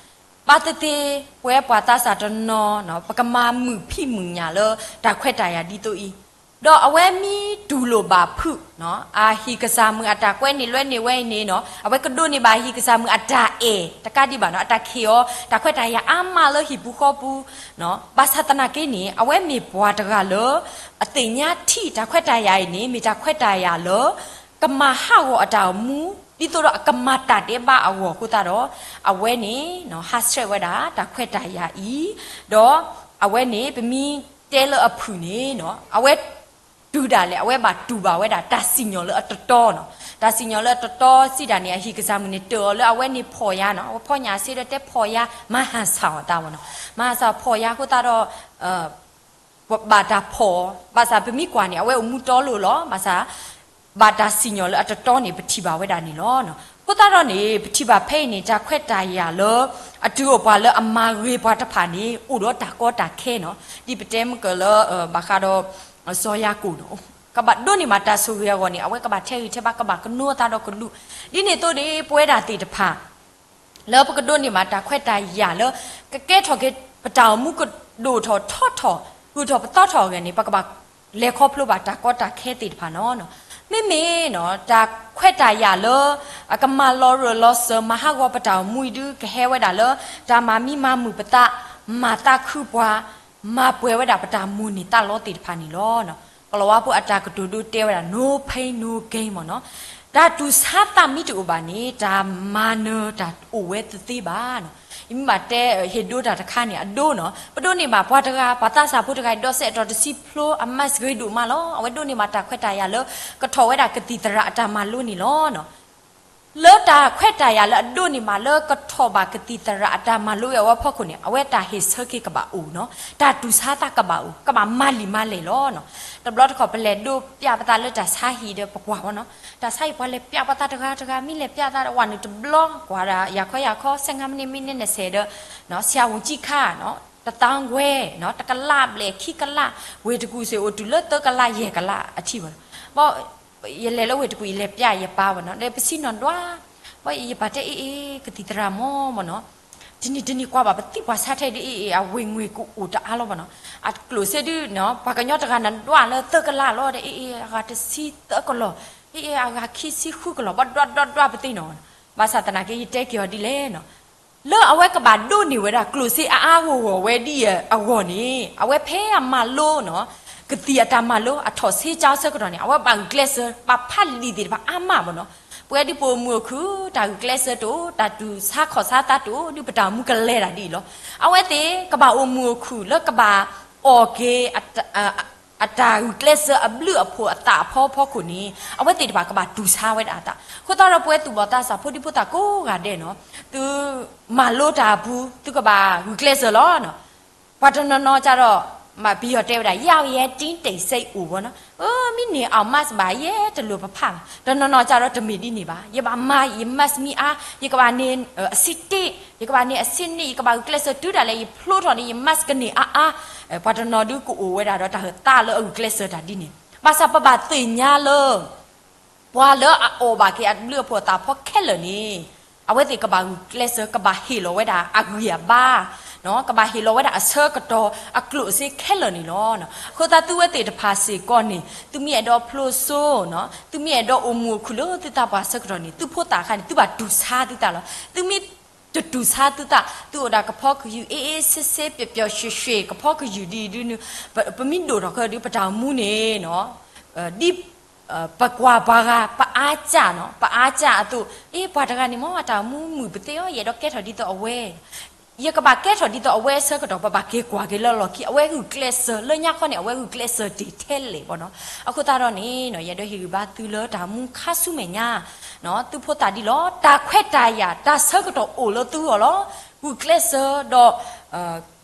ဘၣ်သ့ၣ်သ့ၣ် ပဝဲပှၤသးစၢ်တနီၤနီၤ ပကမၤမုာ်ဖံးမုာ်ညၣ်လၢတၢ်ခွဲးတၢ်ယာ်ဒ်သိးအံၤ, ဒီးအဝဲမ့ၢ်တူၢ်လိာ်ဘၣ်ဖုး အဟံၣ်ကစၢ်မုၣ်အတၢ်ကွဲန့ၢ်လွဲန့ၢ်ဝဲအံၤန့ၣ်နီၤ, အဝဲကဒိးန့ၢ်ဘၣ်ဟံၣ်ကစၢ်မုၣ်အတၢ်အဲၣ်တကးဒံးဘၣ်နီၤ, အတၢ်ခ့ၣ်အီၤ တၢ်ခွဲးတၢ်ယာ်အါမးလၢဟံၣ်ပူၤဃီပူၤ, ဘၣ်ဆၣ်သနာ်က့န့ၣ် အဝဲမ့ၢ်ပှၤတဂၤလၢ အသ့ၣ်ညါထံၣ်တၢ်ခွဲးတၢ်ယာ်အံၤန့ၣ် မ့ၢ်တၢ်ခွဲးတၢ်ယာ်လၢ ကမၤဟးဂီၤအတၢ်အိၣ်မူ ဒ်သိးဒီးအကမၤတၢ်ဒဲးဘးအဂီၢ်အဃိသတးဒီး အဝဲန့ၣ် ဟးဆှဲးဝဲဒၣ်တၢ်ခွဲးတၢ်ယာ်အံၤ, ဒီးအဝဲန့ၣ် ပမ့ၢ်တဲလၢအဖုၣ်န့ၣ် အဝဲ တုၤဒၣ်လဲာ် အဝဲဘၣ်တူၢ်ဘၣ်ဝဲဒၣ်တၢ်စံၣ်ညီၣ်လၢအတတီနီၤ, တၢ်စံၣ်ညီၣ်လၢအတတီစံးတၢ်န့ၣ် အဟံၣ်ကစၢ်မုၣ်န့ၣ် တၢၢ်အီၤလၢအဝဲန့ၣ်ဖီၣ်ယါနီၤ, အဝဲဖီၣ်ညၣ်စ့ဒီးတဲဖီၣ်ယါ မၤဟၣ်ဆၣ်အီၤတၢ်ဝဲနီၤ, မၤဟၣ်ဆၣ်ဖီၣ်ယါအဃိသတးဒီး ဘၣ်တၢ်ဖီၣ်အီၤ, ဘၣ်ဆၣ်ပမ့ၢ်ကွၢ်န့ၣ် အဝဲအိၣ်မူတီလိၤလီၤ, ဘၣ်ဆၣ် ဘၣ်တၢ်စံၣ်ညီၣ်လၢအတတီန့ၣ် ပထံၣ်ဘၣ်ဝဲဒၣ်န့ၣ်လီၤ. အဃိသတးဒီးန့ၣ် ပထံၣ်ဘၣ်ဖဲအံၤန့ၣ် တၢ်ခွဲးတၢ်ယာ်လၢ အတုၤအိၣ်ပှၤလၢအမၤဂ့ၤပှၤတဖၣ်န့ၣ် အိၣ်ဒီးတၢ်ကီတၢ်ခဲနီၤ, ဒ်ပတဲမုၢ်ကၢၢ်လၢ ဘၣ်ဃးဒီး စီၤယၤကိာ်နီၤ, ကဘၣ်ဒိးန့ၢ်ဘၣ်တၢ်ဆိၣ်ဂ့ၤအဂီၢ်န့ၣ် အဝဲကဘၣ်ထဲးဂံၢ်ထဲးဘါ ကဘၣ်ကနိအသးဒီးကလူး, ဒ်န့ၣ်အသိးန့ၣ် ပဝဲဒၣ်သ့ၣ်တဖၣ် လၢပကဒိးန့ၢ်ဘၣ်တၢ်ခွဲးတၢ်ယာ်လၢ ကကဲထီၣ်က့ၤပတၢ်အိၣ်မူကဒိၣ်ထီၣ်ထီထီၣ် ဂုၢ်ထီၣ်ပသီထီၣ်အဂီၢ်န့ၣ် ပကဘၣ်လဲၤခီဖျိဘၣ်တၢ်ကီတၢ်ခဲသ့ၣ်တဖၣ်နီၤ. မ့မ့ၢ်နီၤ တၢ်ခွဲးတၢ်ယာ်လၢ အကမၤလီၤရၢၢ်လီၤစၢၤ မၤဟးဂီၤပတၢ်အိၣ်မူအံၤဒုး ကဟဲဝဲဒၣ်လၢ တၢ်မၤမံမၤမုာ်ပသး မၤသးခုပှၤ မၤပှဲၤဝဲဒၣ်ပတၢ်မိၣ်န့ၢ်သးလီသ့ၣ်တဖၣ်န့ၣ်လီၤ. ကလီၤဝါဖိအတၢ်ကတိၤဒိတဲဝဲဒၣ် no pain, no gain မ့ၢ်နီၤ. တၢ်တူၢ်ဆါသးမ့ၢ်တအိၣ်ဘၣ်န့ၣ် တၢ်မၤနၢၤတၢ်အိၣ်ဝဲသ့သ့ဘၣ်နီၤ. ယမ့ၢ်ဘၣ်တဲ ဟ့ၣ်ဒိတၢ်တခါန့ၣ် အဒိနီၤ. ပဒိးန့ၢ်ဘၣ်ပှၤတဂၤ ပှၤသးစၢ်ဖိတဂၤ ဒီးစဲးအတီၢ်တဆံဖျိ အမၤစၢၤဂ့ၤဒိၣ်မးလီၤ. အဝဲဒိးန့ၢ်ဘၣ်တၢ်ခွဲးတၢ်ယာ်လၢ ကထီၣ်ဝဲဒၣ်ကသံၣ်သရၣ်အတၢ်မၤလိန့ၣ်လီၤ. လၢတၢ်ခွဲးတၢ်ယာ်လၢအဒိးန့ၢ်ဘၣ်လၢကထီၣ်ဘၣ်ကသံၣ်သရၣ်အတၢ်မၤလိဝဲအဖီခိၣ်န့ၣ် အဝဲတၢ်ဟ့ၣ်ဆၢက့ၤကဘၣ်အိၣ်နီၤ, တၢ်တူၢ်ဆါသးကဘၣ်အိၣ်, ကဘၣ်မၤလံာ်မၤလဲၢ်လီၤနီၤ. တဘျီတခီၣ်ပလဲၤဒိးပျးပသးလၢတၢ်ဆါဟံၣ်ဒီးပကွၢ်ဝဲနီၤ, တၢ်ဆါဟံၣ်ပှၤလဲၤပျးပသးတဂၤတဂၤ မ့ၢ်လဲၤပျးသးဒီးဝဲန့ၣ်တဘျီ ကွၢ်ဒၣ်ယၤခီယၤခီ ဆဲးငါးမံးနံး မံးနံးနဆဲးဒီး ဆံးအဝံၤကံခါနီၤ, တသီခွဲနီၤ, တကလးဘျဲၣ်ခံကလး, ဝ့ၢ်တကူၣ်စ့ၢ်အိၣ်တုၤလၢသၢကလး ယဲၢ်ကလးအထံၣ်ဝဲနီၤ. ဘၣ် ယလဲၤလၢဝ့ၢ်တကူၣ် ယလဲၤပျးယပၢ်ဝဲနီၤ, ဒီးပစံၣ်နီၤဒွး, ဘၣ်ယပၢ်တဲအ့ၣ်အ့ၣ် ကသံၣ်သရၣ်မ့ၢ်မ့ၢ်နီၤ, တနံၤတနံၤကွၢ်ဘၣ်ပသံကွၢ်ဆါထဲဒ်အ့ၣ် အ့ၣ်အ့ၣ် အဝ့ၢ်ငွေၢ်ကအိၣ်တအါလီၤဘၣ်နီၤ, အကျိၣ်စ့ဒုနီၤ ပှၤကညီတဂၤနဒွးလၢသၢကလးလီၤဒီး အ့ၣ်အ့ၣ် အဂၤတဆံသၢကလီၢ်, အ့ၣ်အ့ၣ် အဂၤခံဆံဃုကလီၢ် ဘၣ်ဒွးဒွးဒွးပသံနီၤ, ဘၣ်ဆၣ်သနာ်က့ ယတဲက့ၤအီၤဒ်လဲၣ်နီၤ လၢအဝဲကဘၣ်ဒိးန့ၢ်ဝဲဒၣ်ကျိၣ်စ့အါအါဂီၢ်ဂီၢ်ဝဲဒ်အံၤအဂီၢ်န့ၣ် အဝဲဖဲအမၤလိနီၤ ကသံၣ်အတၢ်မၤလိ အထီၣ်ဆ့ကၠီဆၢကတီၢ်န့ၣ် အဝဲဘၣ်ဂုာ်ကျဲးစၢး ဘၣ်ဖးလံာ်သ့ၣ်တဖၣ်အါမးဘၣ်နီၤ, ပဝဲဒ်ပအိၣ်မုာ်အိၣ်ခုၣ် တၢ်ဂုာ်ကျဲးစၢးတအိၣ် တၢ်တူၢ်ဆါခီၣ်ဆါသးတအိၣ်ဒုး ပတၢ်အိၣ်မူကလဲၤတၢ်ဒ်အံၤလီၤ. အဝဲသ့ၣ်ကဘၣ်အိၣ်မုာ်အိၣ်ခုၣ်လၢကဘၣ်အီၣ်က့ၤ အတၢ်ဂုာ်ကျဲးစၢးအဘျုးအဖှိၣ်အသးအဖီဖီခိၣ်န့ၣ် အဝဲသ့ၣ်တဖၣ်ကဘၣ်တူၢ်ဆါဝဲဒၣ်အသး, အဃိသတးဒီးပဝဲသူၣ်ဘီၣ်သးစၢ်ဖိဒံဖိသၣ်ကိးဂၤဒဲးနီၤ, သုမၤလိတၢ်အပူၤ သုကဘၣ်ဂုာ်ကျဲးစၢးလီၤ. ပှၤတနီၤနီၤကဒီး ပယီၤတဲဝဲဒၣ် 要也顶得是有 ဘၣ်နီၤ, မ့ၢ်န့ၢ်အီၣ် mask ဘၣ် ယဲတလိၣ်ပဖးဘၣ်. တနီၤနီၤကဒီးတမ့ၢ်ဒ်န့ၣ်ဘၣ်, ယဘၣ်မၤ ယ mask မ့ၢ်အါ, ယကဘၣ်န့ၢ် အဆံးတ့, ယကဘၣ်န့ၢ်အဆံးနံၣ်, ယကဘၣ်ဂုာ်ကျဲးစၢးတုၤဒၣ်လဲာ် ယဖျိထီၣ်န့ၣ် ယ mask ကန့ၢ်အါအါ. ပှၤတနီၤဒုးကအိၣ်ဝဲဒၣ်ဒီးတၢ်သးလၢအဂုာ်ကျဲးစၢးတၢ်ဒ်န့ၣ်, ဘၣ်ဆၣ်ပဘၣ်သ့ၣ်ညါလၢ ပှၤလၢအအီၣ်ဘၣ်က့ၤအဘျုးအဖှိၣ်အသးဖီခဲလၢာ်န့ၣ်, အဝဲသ့ၣ်ကဘၣ်ဂုာ်ကျဲးစၢး ကဘၣ်ဟ့ၣ်လီၤဝဲဒၣ်အဂံၢ်အဘါ, ကဘၣ်ဟ့ၣ်လီၤဝဲဒၣ်အဆၢကတီၢ်အကျိၣ်စ့ခဲလၢာ်န့ၣ်လီၤ. အဃိသတးသုဝဲသ့ၣ်တဖၣ်စ့ၢ်ကီးန့ၣ် သုမ့ၢ်အဲၣ်ဒိးဖျိစိ, သုမ့ၢ်အဲၣ်ဒိးအိၣ်မူအိၣ်ခုၣ်လၢသုသးပှၢ်ဆၢကတီၢ်န့ၣ် သုဖိသၣ်အခါန့ၣ် သုဘၣ်တူၢ်ဆါသုသးလီၤ. သုမ့ၢ်တတူၢ်ဆါသုသး, သုအိၣ်ဒၣ်ကဖီကယုၢ် အေးအေးဆေးဆေး ပျော်ပျော်ရွှင်ရွှင် ကဖီကယုၢ်ဒ်အံၤဒ်နုၤ, ပမ့ၢ်ဒိၣ်ထီၣ်ခဲဒုး ပတၢ်အိၣ်မူန့ၣ် ဒ် ပကွၢ်ပှၤဂၤ ပအါစၢ်နီၤ, ပအါစၢ်အသိး, အ့ ပှၤတဂၤန့ၣ်မ့ၢ် အတၢ်အိၣ်မူမုာ်ပသ့အီၤ ယအဲၣ်ဒိးကဲထီၣ်ဒ်သိးအဝဲ, ယကဘၣ်ကဲထီၣ်ဒ်သိးအဝဲအဆၢကတီၢ် ပဘၣ်က့ၤကွၢ်က့ၤလၢလီၢ်ခံ အဝဲဂုာ်ကျဲးစၢး လၢညါခီန့ၣ် အဝဲဂုာ်ကျဲးစၢးတ့ၢ်ထဲလဲၣ်ဘၣ်နီၤ. အဃိသတးဒီးန့ၣ် ယအဲၣ်ဒိးဟ့ၣ်ဂံၢ်ဘါသုလၢတၢ်အိၣ်မူခါဆူမဲာ်ညါ သုဖိသၣ်ဒ်လီၤ, တၢ်ခွဲးတၢ်ယာ် တၢ်ဆၢကတီၢ်အိၣ်လၢသုဂီၢ်လီၤ. ဂုာ်ကျဲးစၢးဒီး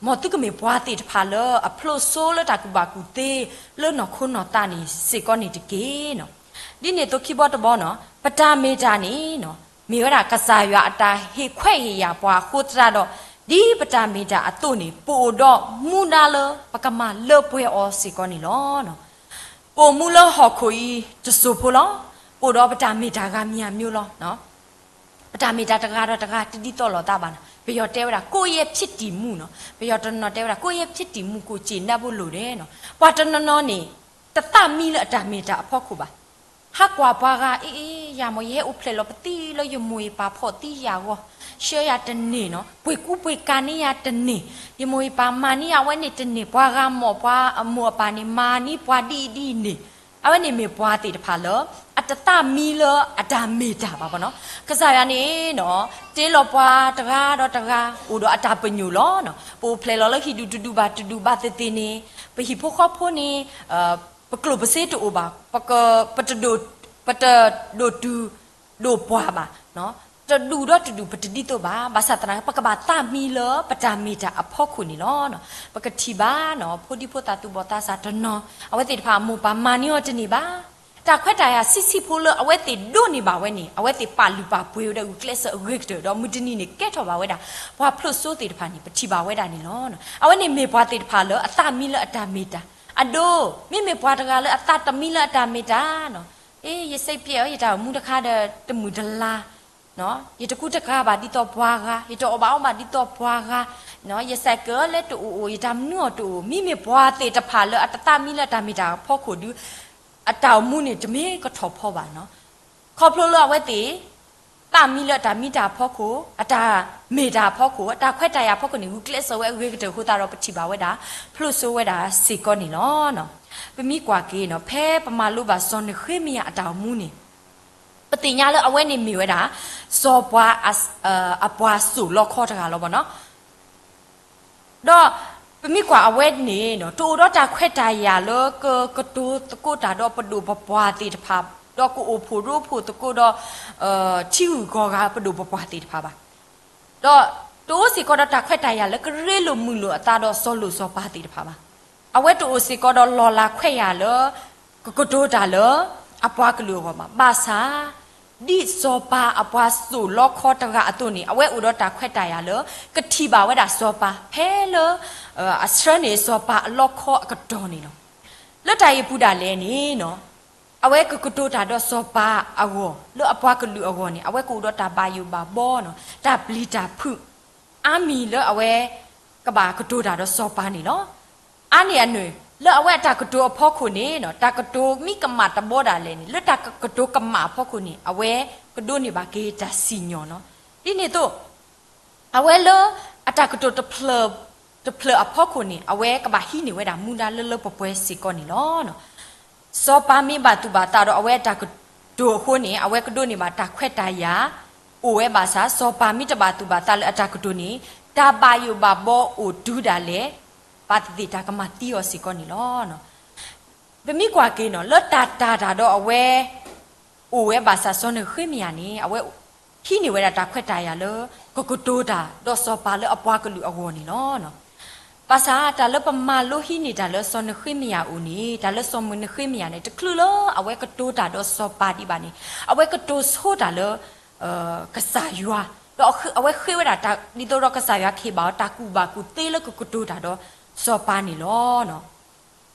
မ်သုကမ့ၢ်ပှၤသ့ၣ်တဖၣ်လၢအဖျိစိလၢတၢ်ကူၣ်ဘၣ်ကူၣ်သ့ လၢနီၢ်ခိနီၢ်သးန့ၣ်စ့ၢ်ကီးန့ၣ်တက့ၢ်နီၤ. ဒ်န့ၣ်အသိးခံဘီတဘီနီၤ ပတၢ်မ့ၢ်တၢ်န့ၣ် မ့ၢ်ဝဲဒၣ်ကစၢ်ယွၤအတၢ်ဟ့ၣ်ခွဲးဟ့ၣ်ယာ်ပှၤအဃိသတးဒီး ဒ်ပတၢ်မ့ၢ်တၢ်အသိးန့ၣ် ပအိၣ်ဒီးမူဒါလၢပကမၤလၢပှဲၤအီၤစ့ၢ်ကီးန့ၣ်လီၤ. ပအိၣ်မူလၢဟီၣ်ခိၣ်အံၤတစိၢ်ဖိလီၤ. ပအိၣ်ဒီးပတၢ်မ့ၢ်တၢ်ဂၤမံၤဂၤမံၤလီၤ. ပတၢ်မ့ၢ်တၢ်တဂၤဒီးတဂၤတဒ်သိးလိာ်သးဘၣ်နီၤ. ပယီၤတဲဝဲဒၣ် ကိုယ့်ရဲ့ဖြစ်တည်မှုနီၤ, ပယီၤတနီၤတဲဝဲဒၣ် ကိုယ့်ရဲ့ဖြစ်တည်မှုကိုကျေနပ်ဖို့လိုတယ်နီၤ. ပှၤတနီၤနီၤန့ၣ် တသးမံလၢအတၢ်မ့ၢ်တၢ်အဖီခိၣ်ဘၣ်. ဟးကွၢ်ပှၤဂၤ အ့ အ့ ယၤမ့ၢ် ယဟဲအိၣ်ဖျဲၣ်လီၤပသံလၢယမိၢ်ယပၢ်ဖီၣ်သံယၤဂီၢ်, ဆှၢယၤတန့ၢ်နီၤ, ပှ့ၤကူပှ့ၤကၤန့ၢ်ယၤတန့ၢ်, ယမိၢ်ယပၢ်မၤန့ၢ်ယၤ အဝဲန့ၣ်တန့ၢ်, ပှၤဂၤမ့ၢ်ပှၤအမိၢ်အပၢ်န့ၣ် မၤန့ၢ်ပှၤဒ်အံၤဒ်အံၤန့ၣ်, အဝဲန့ၣ်မ့ၢ်ပှၤသ့ၣ်တဖၣ်လၢ အတသးမံလၢအတၢ်မ့ၢ်တၢ်ဘၣ်ဘၣ်နီၤ. ကစၢ်ယွၤန့ၣ်နီၤ တ့လီၤပှၤတဂၤဒီးတဂၤ အိၣ်ဒီးအတၢ်ပညိၣ်လီၤ. ပအိၣ်ဖျဲၣ်လီၤလၢဟံၣ်ဒူၣ်တဒူၣ်ဘၣ်တဒူၣ်ဘၣ်သ့ၣ်သ့ၣ်န့ၣ် ပဟံၣ်ဖိဃီဖိန့ၣ် ပကျိၣ်ပစ့တအိၣ်ဘၣ်, ပက, ပတဒိၣ်, ပတဒိၣ်တုာ်ဒိၣ်ပှၢ်ဘၣ်, တဒူၣ်ဒီးတဒူၣ်ပတဒ်သိးဘၣ်. ဘၣ်ဆၣ်သနာ်က့ ပကဘၣ်သးမံလၢပတၢ်မ့ၢ်တၢ်အဖီခိၣ်န့ၣ်လီၤ. ပကထံၣ်ဘၣ်နီၤ ဖိဒံဖိသၣ်သူၣ်ဘီၣ်သးစၢ်တနီၤ အဝဲသ့ၣ်တဖၣ်အမိၢ်ပၢ်မၤန့ၢ်အီၤတန့ၢ်ဘၣ်. တၢ်ခွဲးတၢ်ယာ်ဆံးဆံးဖိလၢအဝဲသ့ၣ်ဒိးန့ၢ်ဘၣ်ဝဲန့ၣ် အဝဲသ့ၣ်ပာ်လုၢ်ပာ်ပှ့ၤဝဲဒၣ်ဂုာ်ကျဲးစၢးအဂ့ၤကတၢၢ် ဒီးမုၢ်တနံၤန့ၣ်ကဲထီၣ်ဘၣ်ဝဲဒၣ် ပှၤဖျိးစိသ့ၣ်တဖၣ်န့ၣ် ပထံၣ်ဘၣ်ဝဲဒၣ်န့ၣ်လီၤ. အဝဲန့ၣ်မ့ၢ်ပှၤသ့ၣ်တဖၣ်လၢအသးမံလၢအတၢ်မ့ၢ်တၢ်, အဒိ, မ့မ့ၢ်ပှၤတဂၤလၢအသးတမံလၢအတၢ်မ့ၢ်တၢ်နီၤ, အ့ ယစိတ်ပျက် ယတၢ်အိၣ်မူတခါဒီးတမုာ်တလၤ, ယတကူတကၤဘၣ်ဒ်သိးပှၤဂၤ, ယတအီၣ်ဘၣ်အီဘၣ်ဒ်သိးပှၤဂၤ, ယ cycle လၢတအိၣ်အိၣ် ယတၢ်မနုၤအီၤတအိၣ်, မ့မ့ၢ်ပှၤသ့ၣ်တဖၣ်လၢအတသးမံလၢအတၢ်မ့ၢ်တၢ်အဖီခိၣ်ဒုး အတၢ်အိၣ်မူန့ၣ်တမ့ၢ်ကထီၣ်ဖီဘၣ်နီၤ. ခီဖျိလၢအဝဲသ့ၣ် သးမံလၢအတၢ်မံတၢ်အဖီခိၣ်, အတၢ်မ့ၢ်တၢ်အဖီခိၣ်, အတၢ်ခွဲးတၢ်ယာ်အဖီခိၣ်န့ၣ် ဂုာ်ကျဲးစၢးဝဲအဂ့ၤကတၢၢ်အဃိသတးဒီး ပထံၣ်ဘၣ်ဝဲဒၣ် ဖျိးစိဝဲဒၣ်စ့ၢ်ကီးန့ၣ်လီၤ. ပမ့ၢ်ကွၢ်က့ၤနီၤ ဖဲပမၤလိဘၣ်စီၤနဃ့မယၤအတၢ်အိၣ်မူန့ၣ် ပသ့ၣ်ညါလၢအဝဲန့ၣ်မ့ၢ်ဝဲဒၣ် စီၤပၤ အပှၤစိာ်လီခီတဂၤလီၤဘၣ်နီၤ. ဒီးပမ့ၢ်ကွၢ်အဝဲန့ၣ်နီၤ တအိၣ်ဒီးတၢ်ခွဲးတၢ်ယာ်လၢကကတိၤသကိးတၢ်ဒီးပဒိၣ်ပပှၢ်သ့ၣ်တဖၣ်, ဒီးကအိၣ်ဖှိၣ်ရိဖှိၣ်သကိးဒီး ထံဂုၤကီၢ်ဂၤပဒိၣ်ပပှၢ်သ့ၣ်တဖၣ်ဘၣ်. ဒီးတအိၣ်စ့ၢ်ကီးဒီးတၢ်ခွဲးတၢ်ယာ်လၢကရ့လိာ်မုာ်လိာ်အသးဒီးစီၤလိာ်စီၤပၤသ့ၣ်တဖၣ်ဘၣ်. အဝဲတအိၣ်စ့ၢ်ကီးဒီးလီၢ်လၤခွဲးယာ်လၢ ကကတိၤတၢ်လၢအပှၤကလုာ်အဂီၢ်ဘၣ်. ဘၣ်ဆၣ် ဒ်စီၤပၤအပှၤစိာ်လီခီတဂၤအသိးန့ၣ် အဝဲအိၣ်ဒီးတၢ်ခွဲးတၢ်ယာ်လၢ ကထံၣ်ဘၣ်ဝဲဒၣ်စီၤပၤ ဖဲလၢ အဆှၢန့ၢ်စီၤပၤအလီခီအကတီၢ်န့ၣ်လီၤ. လၢတၢ်အံၤအပူၤဒၣ်လဲာ်န့ၣ်နီၤ အဝဲကကတိၤတၢ်ဒီးစီၤပၤအဂီၢ် လၢအပှၤကလုာ်အဂီၢ်န့ၣ် အဝဲကအိၣ်ဒီးတၢ်ဘၣ်ယိၣ်ဘၣ်ဘီနီၤ တၢ်ပျံၤတၢ်ဖုး အါမံၤလၢအဝဲ ကဘၣ်ကတိၤတၢ်ဒီးစီၤပၤန့ၣ်လီၤ. အါန့ၢ်အန့ၣ် လၢအဝဲအတၢ်ကတိၤအဖီခိၣ်န့ၣ်နီၤ တၢ်ကတိၤမ့ၢ်ကမၣ်တဘီဒၣ်လဲာ်န့ၣ် လၢတၢ်ကတိၤကမၣ်အဖီခိၣ်န့ၣ် အဝဲကဒိးန့ၢ်ဘၣ်က့ၤတၢ်စံၣ်ညီၣ်နီၤ. ဒ်န့ၣ်အသိး အဝဲလၢအတၢ်ကတိၤတဖျၢၣ်အဖီခိၣ်န့ၣ် အဝဲကဘၣ်ဟံးန့ၢ်ဝဲဒၣ်မူဒါလၢလၢပှဲၤပှဲၤစ့ၢ်ကီးန့ၣ်လီၤ. စီၤပၤမ့ၢ်ဘၣ်သူၣ်ဘၣ်သးဒီးအဝဲအတၢ်ကတိၤအဃိန့ၣ် အဝဲကဒိးန့ၢ်ဘၣ်တၢ်ခွဲးတၢ်ယာ် အိၣ်ဝဲဘၣ်ဆၣ် စီၤပၤမ့ၢ်တဘၣ်သူၣ်ဘၣ်သးလၢအတၢ်ကတိၤန့ၣ် တၢ်ဘၣ်ယိၣ်ဘၣ်ဘီအိၣ်တုၤဒၣ်လဲာ် ဘၣ်သ့ၣ်သ့ၣ်တၢ်ကမၤသံအီၤစ့ၢ်ကီးန့ၣ်လီၤ. ပမ့ၢ်ကွၢ်က့ၤနီၤ လၢတၢ်တာ်တၢ်ဒီးအဝဲ အိၣ်ဝဲဘၣ်ဆၣ် စီၤနဃ့မယၤန့ၣ် အဝဲဟံးန့ၢ်ဝဲဒၣ်တၢ်ခွဲးတၢ်ယာ်လၢ ကကတိၤတၢ်ဒီးစီၤပၤလၢအပှၤကလုာ်အဂီၢ်န့ၣ်လီၤ. ဘၣ်ဆၣ်တၢ်လၢပမၤလိဟံးန့ၢ်တၢ်လၢစီၤနဃ့မယၤအအိၣ်န့ၣ် တၢ်လၢစီၤနဃ့မယၤန့ၣ် တချုးလၢအဝဲကတိၤတၢ်ဒီးစီၤပၤဒံးဘၣ်န့ၣ် အဝဲကတိၤဆိတၢ်လၢ ကစၢ်ယွၤ, ဒီးအဝဲဃ့ဝဲဒၣ် ဒ်သိးဒီးကစၢ်ယွၤကဟ့ၣ်ဘၣ်အီၤတၢ်ကူၣ်ဘၣ်ကူၣ်သ့လၢကကတိၤတၢ်ဒီးစီၤပၤန့ၣ်လီၤ.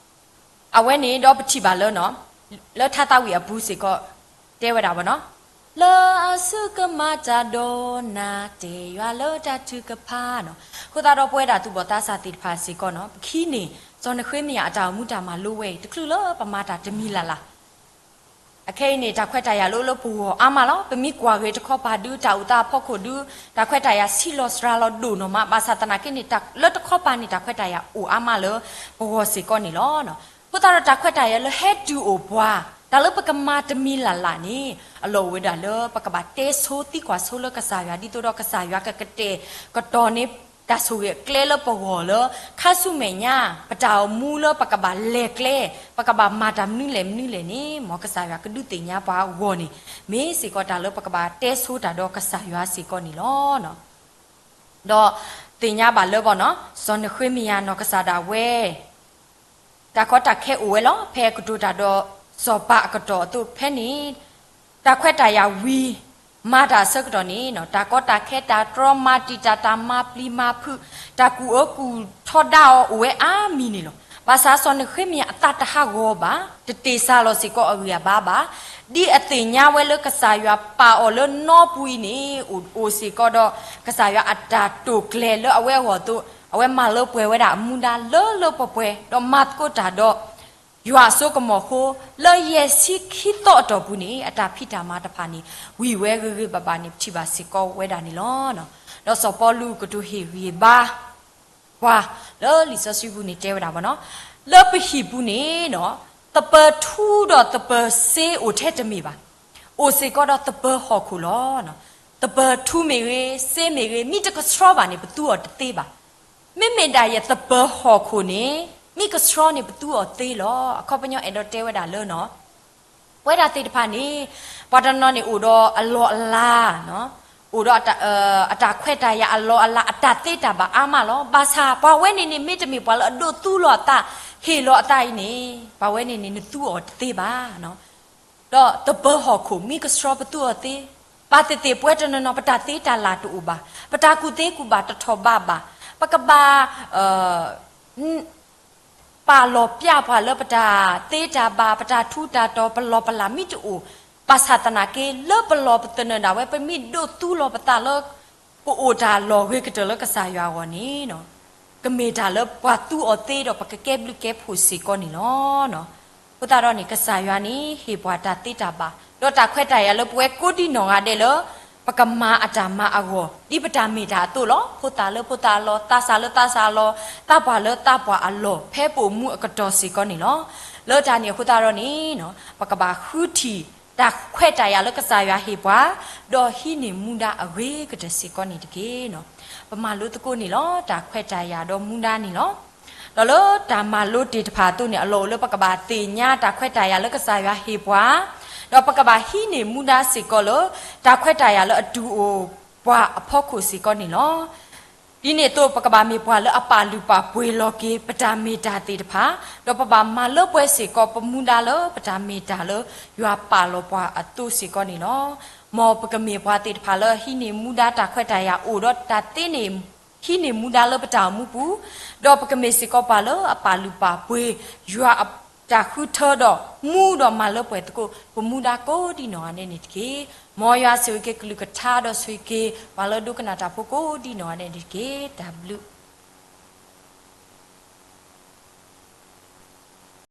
အဝဲန့ၣ်ဒီးပထံၣ်ဘၣ်လၢ လၢထါသးဝံၣ်အပူၤစ့ၢ်ကီး တဲဝဲဒၣ်ဘၣ်နီၤ, လၢအစုကမၤတၢ်ဒီးနၤ တဲယွၤလၢတၢ်ထုကဖၣ်နီၤ. အဃိသတးဒီးပဝဲဒၣ်သူၣ်ဘီၣ်သးစၢ်သ့ၣ်တဖၣ်စ့ၢ်ကီးနီၤ ပကဟံးန့ၢ် စီၤနဃ့မယၤအတၢ်အိၣ်မူတၢ်မၤလိဝဲအံၤ တချုးလၢပမၤတၢ်တမံၤလၢ်လၢ် အခဲအံၤန့ၣ် တၢ်ခွဲးတၢ်ယာ်လၢအိၣ်လၢပဂီၢ်အါမးလီၤ. ပမ့ၢ်ကွၢ်ဂ့ၤတခီပၤဒုး တၢ်အိၣ်သးအဖီခိၣ်ဒုး တၢ်ခွဲးတၢ်ယာ်ဆံးလီၤစှၤလီၤဒိၣ်နီၢ်မး ဘၣ်ဆၣ်သနာ်က့န့ၣ် လၢတခီပၤန့ၣ် တၢ်ခွဲးတၢ်ယာ်အိၣ်အါမးလၢပဂီၢ်စ့ၢ်ကီးန့ၣ်လီၤ. အဃိသတးဒီးတၢ်ခွဲးတၢ်ယာ်လၢဟဲတုၤအိၣ်ပှၤ တၢ်လၢပကမၤတမံၤလၢ်လၢ်န့ၣ် အလီၢ်အိၣ်ဝဲဒၣ်လၢပကဘၣ်တဲဆိသံကွၢ်ဆိလၢကစၢ်ယွၤ ဒ်သိးဒီးကစၢ်ယွၤကကတဲာ်ကတီၤန့ၢ် တၢ်ဆိၣ်ဂ့ၤအကျဲလၢပဂီၢ်လၢ ခါဆူမဲာ်ညါ ပတၢ်အိၣ်မူလၢပကဘၣ်လဲၤကျဲ ပကဘၣ်မၤတၢ်မနုၤလဲၣ်မနုၤလဲၣ်န့ၣ် မ်ကစၢ်ယွၤကဒုးသ့ၣ်ညါပှၤအဂီၢ်န့ၣ် မ့ၢ်စ့ၢ်ကီးတၢ်လၢပကဘၣ်တဲဆိတၢ်ဒီးကစၢ်ယွၤစ့ၢ်ကီးန့ၣ်လီၤ. ဒီးသ့ၣ်ညါဘၣ်လၢဘၣ်နီၤ စီၤနဃ့မယၤနီၢ်ကစၢ်ဒၣ်ဝဲ တၢ်ကီတၢ်ခဲအိၣ်ဝဲလီၤ. ဖဲကတိၤတၢ်ဒီးစီၤပၤအကတီၢ်အသိး ဖဲန့ၣ် တၢ်ခွဲးတၢ်ယာ်ဝံၤ မၤတၢ်အဆၢကတီၢ်န့ၣ် တၢ်ကီတၢ်ခဲ တၢ်တြီမၤတံာ်တာ် တၢ်မၤပျံၤမၤဖုး တၢ်ကူၣ်အၢကူၣ်ထီဒါအီၤ အိၣ်ဝဲအါမံၤန့ၣ်လီၤ. ဘၣ်ဆၣ်စီၤနဃ့မယၤအသးတဟးဂီၤဘၣ်, တတ့ၢ်စၢ်လီၤစ့ၢ်ကီးအဂံၢ်အဘါဘၣ်. ဒ်အသ့ၣ်ညါဝဲလၢကစၢ်ယွၤပာ်အီၤလၢနီပူၤအံၤန့ၣ် အိၣ်စ့ၢ်ကီးဒီး ကစၢ်ယွၤအတၢ်တိာ်ကျဲၤလၢအဝဲအဂီၢ်အသိး အဝဲမၤလၢပှဲၤဝဲဒၣ်အမူဒါလၢလၢပှဲၤပှဲၤ ဒီးမၤသကိးတၢ်ဒီး ယွၤအစိကမီၤအဃိ လၢယဲၢ်ဆံခံသီအတီၢ်ပူၤန့ၣ် အတၢ်ဖံးတၢ်မၤတဖၣ်န့ၣ် ဝံၤဝဲဂ့ၤဂ့ၤဘၣ်ဘၣ်န့ၣ် ပထံၣ်ဘၣ်စ့ၢ်ကီးဝဲဒၣ်န့ၣ်လီၤ. ဒီးစီၤပီလူးကတိၤဟ့ၣ်ဂံၢ်ဘါ ပှၤလၢလံာ်စီဆှံပူၤန့ၣ်တဲဝဲဒၣ်ဘၣ်နီၤ, လၢပဟံၣ်ပူၤန့ၣ် သပၢၤထူဒီးသပၢၤစ့အိၣ်ထဲတမ့ၢ်ဘၣ်, အိၣ်စ့ၢ်ကီးဒီးသပၢၤဟီၣ်ခိၣ်လီၤ. သပၢၤထူမ့ၢ်ဂ့ၤ စ့မ့ၢ်ဂ့ၤ မ့ၢ်တကဆှီဘၣ်န့ၣ် ပသူအီၤတသ့ဘၣ်. မ့မ့ၢ်ဒၣ်ယဲၢ်သပၢၤဟီၣ်ခိၣ်န့ၣ် မ့ၢ်ကဆှီန့ၣ် ပသူအီၤသ့လီၤ. အခီပညီအဲၣ်ဒိးတဲဝဲဒၣ်လၢ ပဝဲဒၣ်သ့ၣ်တဖၣ်န့ၣ် ပှၤတနီၤန့ၣ်အိၣ်ဒီးအလီၢ်အလၤ, အိၣ်ဒီး အတၢ်ခွဲးတၢ်ယာ်အလီၢ်အလၤ အတၢ်သ့တၢ်ဘၣ်အါမးလီၤ. ဘၣ်ဆၣ်ပှၤဝဲန့ၣ်န့ၣ် မ့တမ့ၢ်ပှၤလၢအဒိးသူလီၤအသး ဟ့ၣ်လီၤအသးအံၤန့ၣ် ပှၤဝဲန့ၣ်န့ၣ် နသူအီၤတသ့ဘၣ်. ဒီးသပၢၤဟီၣ်ခိၣ် မ့ၢ်ကဆှီပသူအီၤသ့, ဘၣ်သ့ၣ်သ့ၣ်ပဝဲတနီၤနီၤ ပတၢ်သ့တၢ်လၢ်တအိၣ်ဘၣ်, ပတၢ်ကူၣ်သ့ကူၣ်ဘၣ်တထီၣ်ဘးဘၣ်, ပကဘၣ် ပာ်လီၤပျၢ်ပှၤလၢပတၢ်သ့တၢ်ဘၣ် ပတၢ်ထူးတၢ်တီၤ ပလီၢ်ပလၤမ့ၢ်တအိၣ်, ဘၣ်ဆၣ်သနာ်က့ လၢပလီၢ်ပသနၢၣ်ဒၣ်ဝဲ ပမ့ၢ်ဒိးသူလီၤပသးလၢ ပအိၣ်တၢ်လီၢ်ဂ့ၤကတၢၢ်လၢကစၢ်ယွၤအဂီၢ်န့ၣ် ကမ့ၢ်တၢ်လၢပှၤသူအီၤသ့ဒီး ပကကဲဘျုးကဲဖှိၣ်စ့ၢ်ကီးန့ၣ်လီၤ. အဃိသတးဒီးန့ၣ် ကစၢ်ယွၤန့ၣ် ဟ့ၣ်ပှၤတၢ်သ့တၢ်ဘၣ် ဒီးတၢ်ခွဲးတၢ်ယာ်လၢပဝဲကိးဒံနီၢ်ဂၤဒဲးလၢ ပကမၤအတၢ်မၤအဂီၢ် ဒ်ပတၢ်မ့ၢ်တၢ်အသိးလီၤ. ဖိသၣ်လၢဖိသၣ်အလီၢ်, သးစၢ်လၢသးစၢ်အလီၢ်, သးပှၢ်လၢသးပှၢ်အလီၢ် ဖဲပအိၣ်မူအကတီၢ်စ့ၢ်ကီးန့ၣ်လီၤ. လၢတၢ်န့ၣ်အဃိသတးဒီးန့ၣ် ပကဘၣ်ဃုထံၣ် တၢ်ခွဲးတၢ်ယာ်လၢကစၢ်ယွၤဟ့ၣ်ပှၤ, ဒီးဟံးန့ၢ်မူဒါအဂ့ၤကတၢၢ်စ့ၢ်ကီးန့ၣ်တက့ၢ်. ပမၤလိသကိးန့ၣ်လီၤ. တၢ်ခွဲးတၢ်ယာ်ဒီးမူဒါန့ၣ်လီၤ. ဒီးလၢတၢ်မၤလိတ့ၢ်တဖၣ်အသိးန့ၣ် အလီၢ်အိၣ်လၢပကဘၣ်သ့ၣ်ညါတၢ်ခွဲးတၢ်ယာ်လၢကစၢ်ယွၤဟ့ၣ်ပှၤ, ဒီးပကဘၣ်ဟံးန့ၢ်မူဒါစ့ၢ်ကီးလၢ တၢ်ခွဲးတၢ်ယာ်လၢအတုၤအိၣ်ပှၤအဖီခိၣ်စ့ၢ်ကီးန့ၣ်လီၤ. ဒ်န့ၣ်အသိး ပကဘၣ်မ့ၢ်ပှၤလၢအပာ်လုၢ်ပာ်ပှ့ၤလီၤက့ၤ ပတၢ်မ့ၢ်တၢ်သ့ၣ်တဖၣ်, ဒီးပဘၣ်မၤလၢပှဲၤစ့ၢ်ကီးပမူဒါလၢပတၢ်မ့ၢ်တၢ်လၢယွၤပာ်လီၤပှၤအသိးစ့ၢ်ကီးန့ၣ်လီၤ. မ်ပကမ့ၢ်ပှၤသ့ၣ်တဖၣ်လၢဟံးန့ၢ်မူဒါတၢ်ခွဲးတၢ်ယာ်အိၣ်ဒီးတၢ်သ့န့ၣ် ဟံးန့ၢ်မူဒါလၢပတၢ်အိၣ်မူပူၤ, ဒီးပကမ့ၢ်စ့ၢ်ကီးပှၤလၢအပာ်လုၢ်ပာ်ပှ့ၤ ယွၤအတၢ်ဃုထၢဒီးမူဒီးမၤလၢပှဲၤသကိး ပမူဒါကိးဒံနီၢ်ဂၤဒဲးန့ၣ်တက့ၢ်. မ်ယွၤဆိၣ်ဂ့ၤက့ၤကလုၢ်ကထါဒီးဆိၣ်ဂ့ၤက့ၤ ပှၤလၢဒိကနၣ်တၢ်ဖိကိးဒံနီၢ်ဂၤဒဲးန့ၣ်တက့ၢ်. တၢ်ဘျုး